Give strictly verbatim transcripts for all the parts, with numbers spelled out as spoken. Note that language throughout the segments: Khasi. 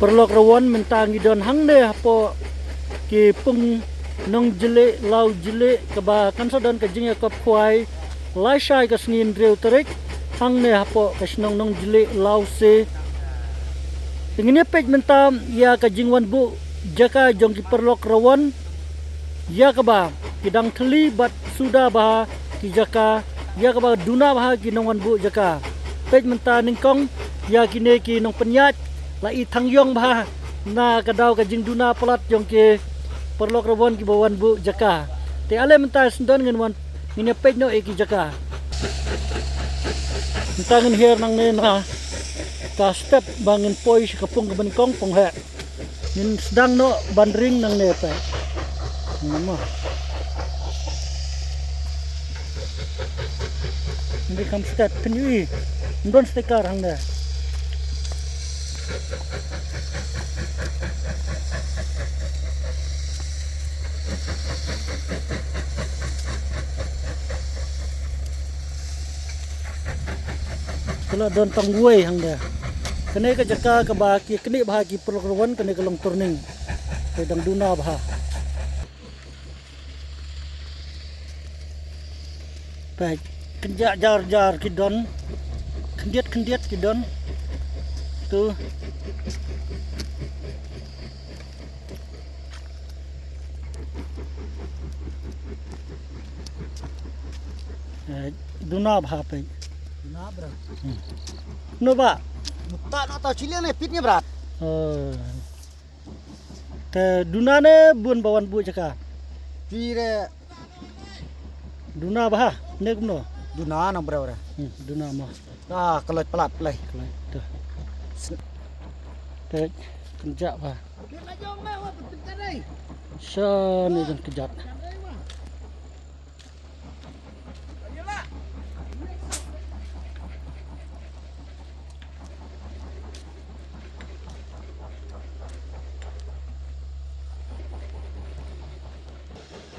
Paralok Rawan, mynta ngi don hangne hapoh ki pung nongjlih lawjlih kaba kan sa don ka jingïakop khwai lashai ka sngi hynriew tarik hangne hapoh ka shnong nongjlih lawsi. Te ngin ïa peit mynta ïa ka jingwan buh jaka jong ki paralok Rawan, ïa kaba ki dang thylli bad suda bha ki jaka, ïa kaba duna bha ki nongwan buh jaka. Peit mynta nyngkong ïa kine ki nongpynïaid, la i thang ïong bha na ka daw ka jingduna palat jong ki paralok Rawan kiba wan buh jaka. Te ale mynta sngewdon ngin wan, ngin ïa peit noh ïa ki jaka. Mynta ngin hiar nangne na ka step ba ngin poi sha ka pung kaba nyngkong, pung heh. Ngin sdang noh ban ring nangne peit. Ngin mo. Ngin kham step, pynïohi. Ngin don sticker hangne. Ka la don tang wei hangne. Kane ka jaka kaba ki knieh bha ki paralok Rawan, kane ka long turning. Ka dang duna bha. Peit, kynjah jar jar ki don. Khyndiat khyndiat ki don. Tu. Eh, duna bha peit. Duna bra. Hmm. No ba? Muta no ta chile ne pit ne bra. Eh. Te duna ne bun ba wan buh jaka. Pire. Duna bha, ne kumno? Duna na bra bra. Hmm, duna mo. Ah, kalot palat play. Kalot tu. Te kynjah bha. Sha ne jan kynjah.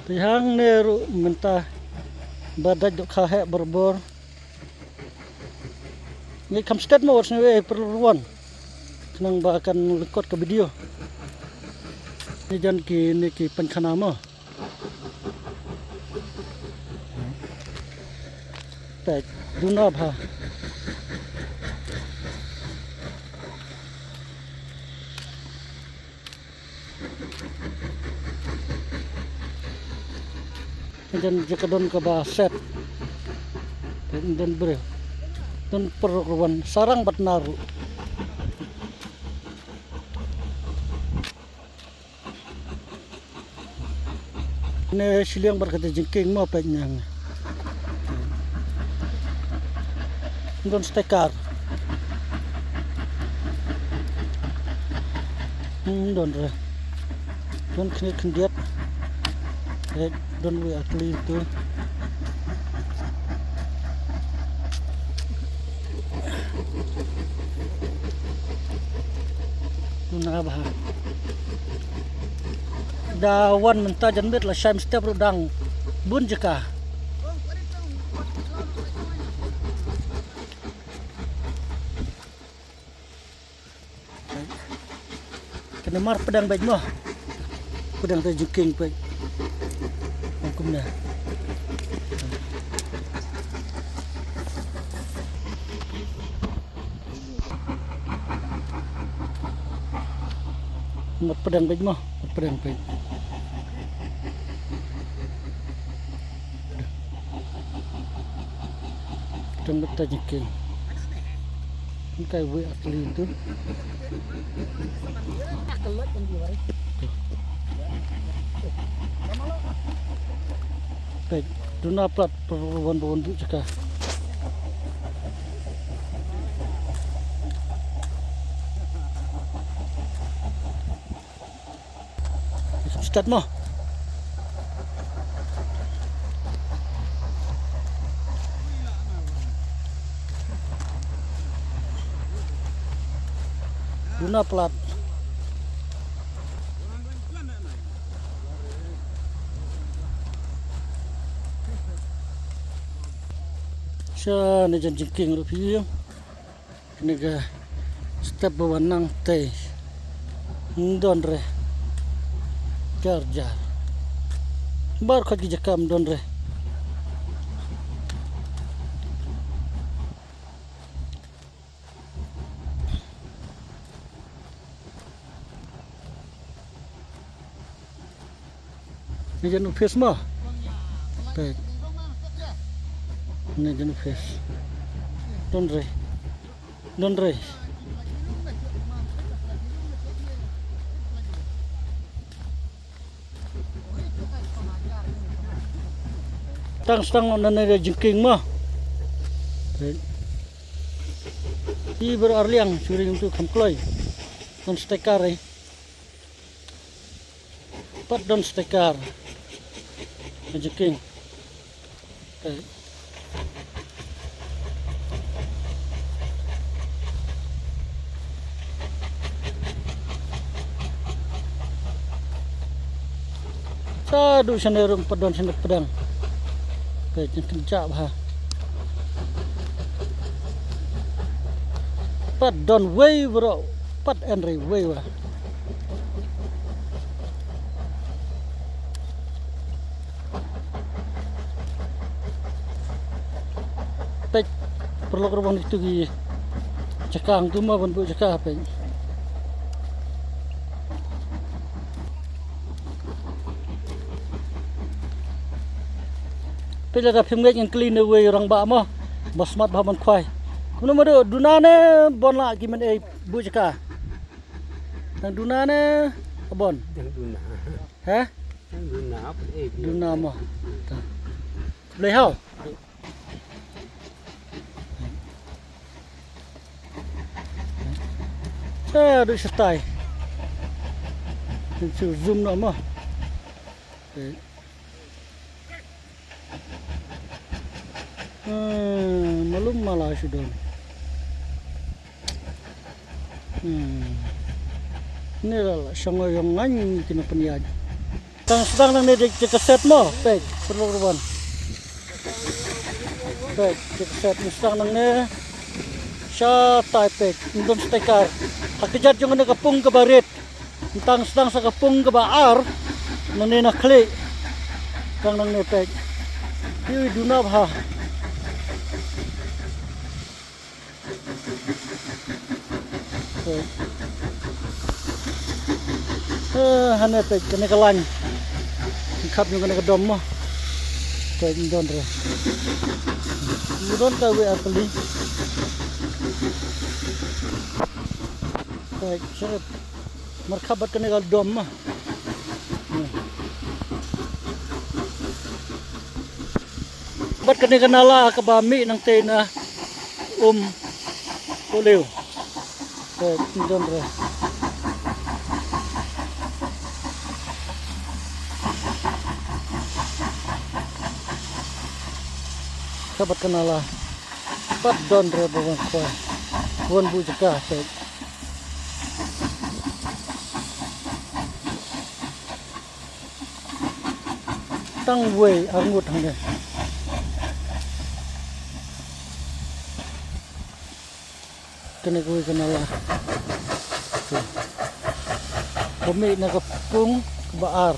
Te hangne ruh mynta ba dait dohkha heh barabor. Ngi kham stet mo wat sngewbha ei paralok Rawan. Khnang ba kan lyngkot ka video. Ni jan kine ki painkhana mo. Peit, duna bha. Jan jaka don kaba set. Peit, don briew. Don paralok Rawan, sarang bad naru. Ne shiliang bad kata jingkieng mo peit nang. Don sticker. Hmm, don re. Don khyndiat khyndiat. Eh, don wei a kli tu. Duna bha. Da wan mynta janmiet la shai mynstep ruh dang bun jaka. Kane mar pdeng beit mo. Pdeng te jingkieng beit. Ong kumne. Mar pdeng beit mo. Mar pdeng beit. Tang beit ta jingkieng. Kai wei a kli tu. Peit, duna palat paralok Rawan ba wan buh jaka. Start mo. Duna palat. Sha ne jan jingkieng ruh phi ïohi. Kane ka step ba wan nangtei. Don re. Jar jar. Baroh ki jaka don re. Ni jan office mo. Peit. Ni jan office. Don re. Don re. Tang stang nangne da jingkieng mo. Peit. Ki baroh arliang shuh ri jong tu kham kloi. Don sticker re. Pat don sticker. Ka jingkieng. Peit. Sa duh shane ruh pat don shane pdeng. Peit, jingkieng jah bha. Pat don wei baroh, pat en re wei wa. Peit, paralok ruh ban itu ki jaka hangtu mo ban buh jaka peit. Peit lada phim ngeit ngin kylli ne wei rangbah mo. Ba smat bha ban khwai. Kumno mo duna ne bon la ki men ei buh jaka. Dang duna ne bon. Dang duna. He? Dang duna apa eh. Duna mo. Blei hau. Eh, duk shatai. Shu zoom noh mo. Eh. Hmm, malum mala shu don. Hmm. Ni la la shong yong ngan kino pynjat. Tang sdang nangne de ka set mo, peit, perlu ruan. Peit, ka set sdang nangne. Shatai peit, ndon sticker. Ha ka jat jong ne ka pung kaba rit. Tang sdang sa ka pung kaba ar. Nangne na khlieh. Tang nangne peit. Hi duna bha. Eh, hane peit kane ka lain. Khap jong kane ka dom mo. Peit don re. Don ka wei ar kali. Peit seret. Markhap bad kane ka dom ma. Bad kane ka nala kaba mih nangtei na um Kolew. Te don re. Ka bad ka nala. Bad don re ba wan khwai. Wan buh jaka te. Tang wei arngut hangne. Kane kawei ka nala. Ka mih na ka pung kaba ar.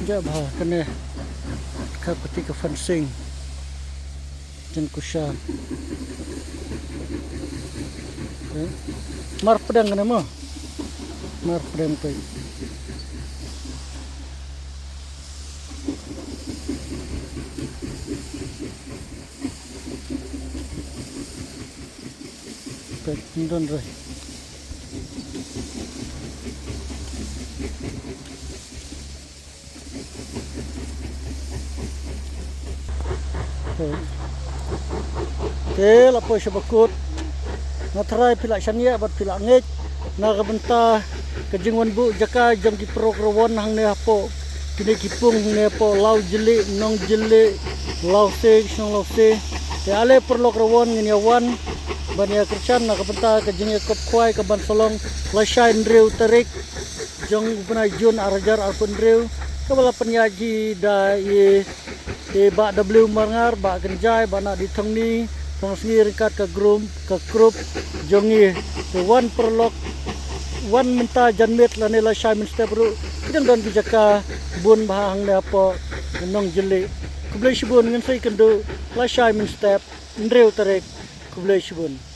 Jab ha kane ka pati ka fencing. Jan kusha. Eh, mar pedang kane mo. Mar pedang tu. Peit, don re. Peit. Te la poi sha ba kut. Nga tharai phi la shaniah bad phi la ngeit na ka bynta ka jingwan buh jaka jong ki paralok ruan hangne hapoh kine ki pung hangne hapoh Lawjylliew, Nongjylliew, Lawsi, shnong Lawsi. Te ale paralok, rawon ngin ïa wan ban ïa kyrshan na ka bynta ka jingïakop khwai ka ban sa long lashai hynriew tarik jong u bnai Jun ar hajar arphew hynriew, kaba la pynïaid hi da i, i Bah W Marngar, Bah Kynjai, Bah Nahdi Thongni, Thongsngi ryngkat ka group, ka group jong ngi. Te wan paralok, wan mynta janmiet lane lashai mynstep ruh, ki dang don ki jaka bun bha hangne hapoh Nongjylli. Khublei shibun, ngin sa ïakynduh lashai mynstep hynriew tarik. Khublei shibun.